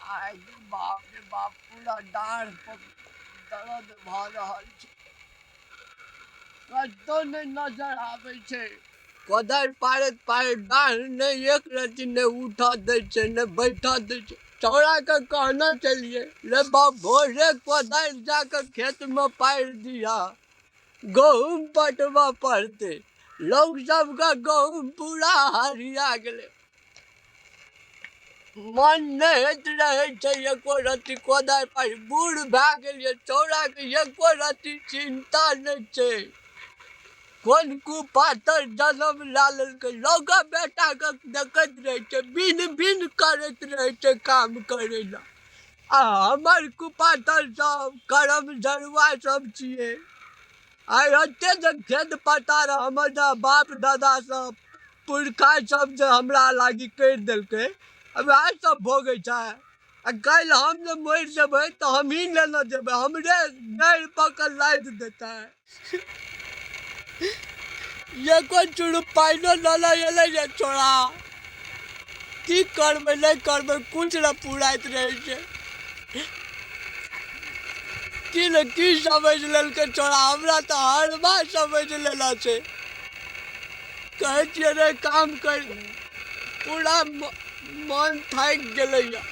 आइ बाप रे बाप, पूरा डाँढ़ पर दर्द भऽ रहल छै, कतौ नहि नजर आबै छै। कोदारि पारैत पारैत डाँढ़ नहि एक रत्ती नहि उठऽ दै छै, नहि बैठऽ दै छै। छौड़ाके कहने छलियै, रे बाप, भोरे कोदारि जाकऽ खेतमे पारि दिहऽ, गहूँम पटबऽ पड़तै। लोक सबके गहूँम पूरा हरिया गेलै। मन नहि होइत रहै छै एको रत्ती कोदारि पारि। बूढ़ भए गेलियै, छौड़ाके एको रत्ती चिन्ता नहि छै। कोन कुपातर जनम लए लेलकै। लोक बेटाके देखैत रहै छै, बिन बिन करैत रहै छै काम करै लए, आ हमर कुपातर सब करम जरुआ सब छियै। आइ एते जे खेत पथार हमर जे बाप दादा सब पुरखा सब जे हमरा लागी करि देलकै, वएह सब भोगै छै। आ काल्हि हम जे मरि जेबै तऽ हमही लेने जेबै, हमरे गाड़ि पकड़ लादि देतै। एको चूरू पानिओ लऽ एलै जे छोड़ा। की करबै नहि करबै कुछ नहि पुराइत रहै छै। की ने की समझि लेलकै छोड़ा, हमरा तऽ हरबा समझि लेना छै। कहै छियै रे काम कर, पूरा मन थाकि गेलैया।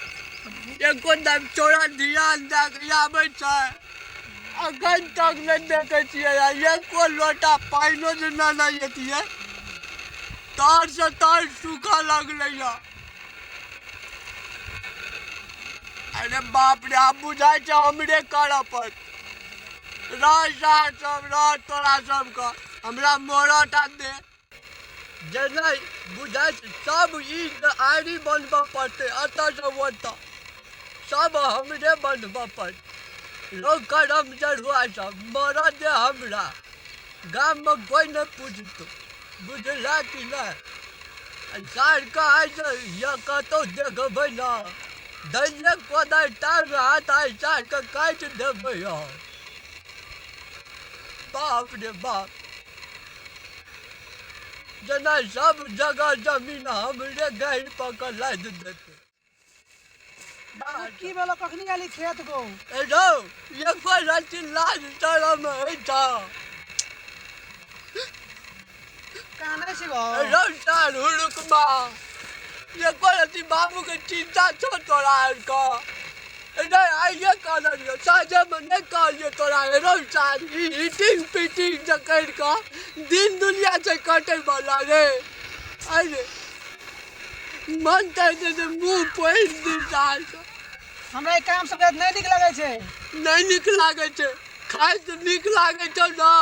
एको टा चोरा ध्यान दए कऽ आबै छै, अखन तक नहि देखै छियै। आ एको लोटा पानिओ जे नहि एतियै, तर से तर सूखऽ लगलैया। अरे बाप रे, आब बुझाइ छै हमरे करऽ पड़त। रह सार सब, रह तोरा सबके, हमरा मरऽ टा दे। जेना बुझाइ छै सब ई आड़ि बनबऽ पड़तै, एतऽसँ ओतऽ सब हमरे बनबऽ पड़तै। लोक करम जरुआ सब, मरऽ दे हमरा। गाममे कोइ नहि पुछतौ, बुझला कि नहि? सारके आइसँ या कतहु देखबै ने, दैने कोदारि टांग हाथ आइ सारके काटि देबै हम। बाप रे बाप, जेना सब जगह जमीन हमरे गहि पकड़ लादि देतै। बाबू, की भेलो? कखनी आली खेत गो? ए रौ, एको रत्ती लाज शरम होइ छौ? कानै छी गो? ए रौ सार हुड़ुकमा, एको रत्ती बाबू के चिंता छौ तोरा आरके? नहि, आइए कहने रहियौ, साँझेमे नहि कहलियौ तोरा। ए रौ सार, ई हिटिंग पिटिंग जे करि कऽ दिन दुनिया छै कटै बला रे। अरे मन तऽ हेतै जे मुँह पोछि दी सारके। हमरा ई काम सब नहि नीक लगै छै। नहि नीक लागै छै? खाइत नीक लागै छौ ने?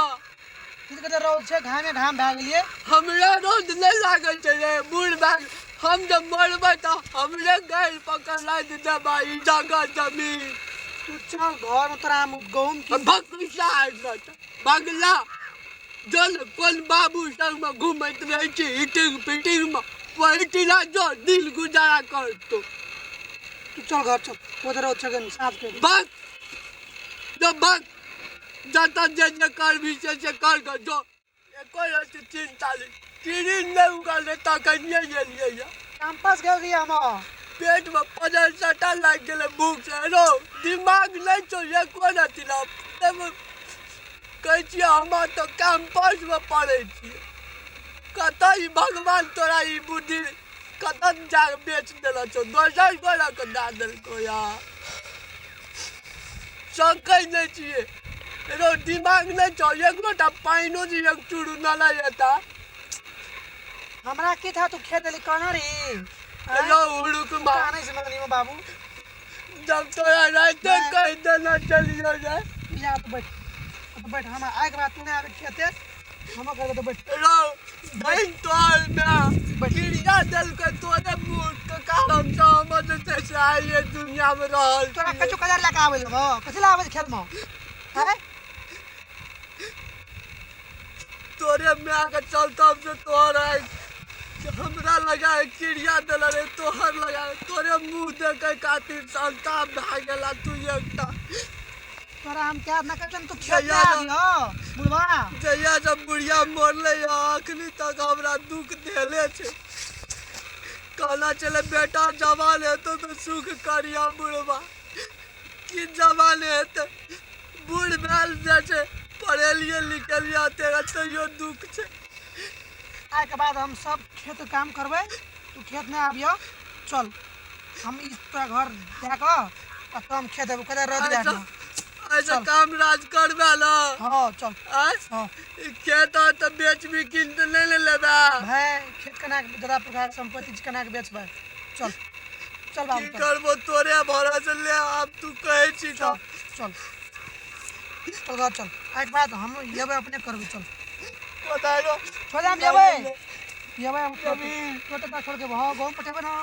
की कहै छै, रौद छै, घामे घाम भए गेलियै। हमरा रौद नहि लागै छै रे। बूढ़ भए गेल हम, जब मरबै तऽ हमरे गाड़ि पकड़ लादि देबै ई जगह जमीन। तू चल घर में, तोरा हम गहूम की भकुसा बगला जल कोन बाबू संगमे घुमैत रहै छी हिटिंग पिटिंगमे, वही टीला जो दिन गुजारा कर तू। तू चल घर चल, उधर रौद छै, साँझ के। बस जो, बस जतऽ जे जे करबी से से कर कऽ जो। एको रत्ती चिन्ता नहि, कीड़ी नहि उगल तखनिये गेलियै यऽ। कैंपस गेल रहियै हम। पेटमे पजर सटा लागि गेलै भूख से। रौ, दिमाग नहि छौ एको रत्ती ने? कहै छियै हम तऽ कैंपसमे पढ़ै छियै। कतऽ ई भगवान तोरा ई बुद्धि कतऽ जा बेच देलक छौ? दोसर गोराके दए देलकौ या सकै नहि छियै। रौ, दिमाग नहि छौ? एक लोटा पानिओ जे एक चूरू नहि एता। हमरा की था, तू खेत एली कहना रही? रौ हुड़ुकमा, कानै छै मंगनी में बाबू। जब तोरा राइते कहि देना चलियो रे। तू जा, तू बैठ, तू बैठ। हम आइ के बाद तू नहि आबे खेते, हम करबे, तो बैठ। रौ बहिन, तोहर माय क्रिया देलकै। तोरे मुँह के कारण से हम जे छै से आइ एहि दुनिया मे रहल तोरा छियै। कचो कजार लए कऽ आबै लगो? कथी लए आबै छै खेत में, आँय? तोरे माय के चलते से तोहर आइ हमरा लगा क्रिया देले रे। तोहर लगा तोरे मुँह देखे खातिर संताप भए गेला तू एकटा। तोरा हम क्या ना कहै, तू खेत में आबी हो बुढ़वा। जहिया जब बुढ़िया मरले या अखनी तक हमरा दुख देले छै। कहना चले बेटा जवान हेतौ तऽ सुख करिया बुढ़बा। की जवान हेतै, बूढ़ भेल जाइ छै। पढ़ेलियै लिखेलियै तेरा, तैयो दुख छै। आइके बाद हम सब खेत काम करबै, तू खेत नहि आबियह। चल, हम ई तोरा घर दए कऽ आ तब हम खेत एबौ। कतऽ रह ऐसा ऐसा काम राज करबे ना? हाँ, चल। आँय? हाँ। ई खेत आ तऽ बेच बिकिन तऽ नहि ने लेबै? भाय, खेत केना के, दादा पुरखाके सम्पत्ति छै, केना के बेचबै? चल चल बाबू। की चल। करबो, तोरे भरोसे ले। आब तू कहै छी चल। तऽ चल चल, घर चल। आइके बाद हम एबै, अपने करबै। चल। कोदारि छोड़, हम एबै, एबै हम। छोड़, तोरा छोड़ के। हाँ, गहूँम पटेबै ने।